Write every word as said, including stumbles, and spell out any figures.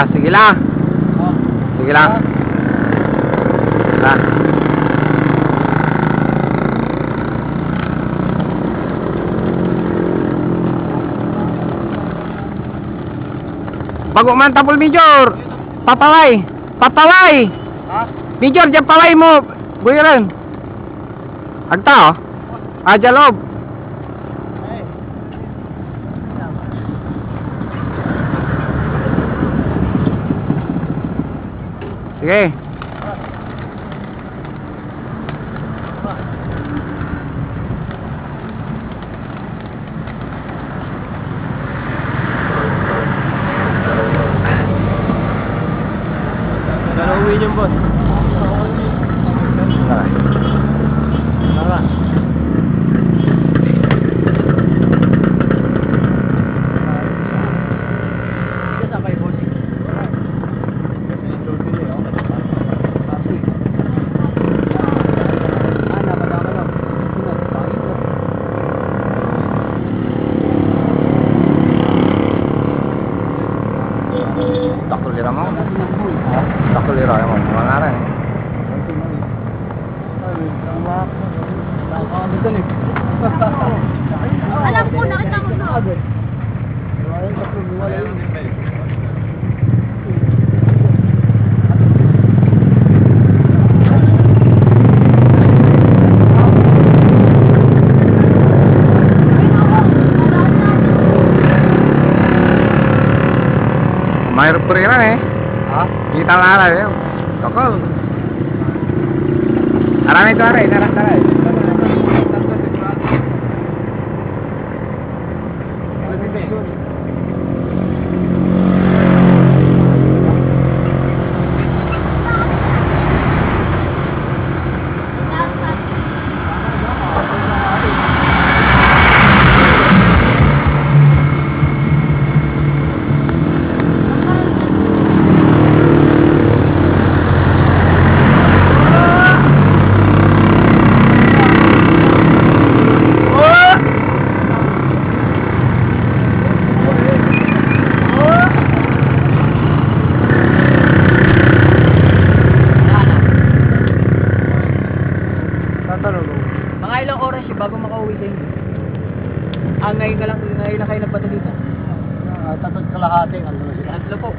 Ah, sige la. Oh. Sige la. Ah. Sige la. Bago man tapol, Major. Papaway. Papaway. Ha? Major, diyan paway mo. Buyaran. Agta, oh. Ah, diyan loob. Sige. Ano uwi niyo, boss? Tara. Tara. Dakkel ira mo. Dakkel ira mo. Mga ngaran, eh. Alam ko, nakita ko na. Mayroon pa rin, eh. Ha? Kita lang, eh. Dakkel. Aramay to, aray, tara, tara. Tatanong ko. Mga ilang oras siya bago makauwi kayo? Ah, ngayon ka lang, ngayon lang kayo nagpatulita? Ah, tatlo't kalahati, ano na sila? Tatlo po.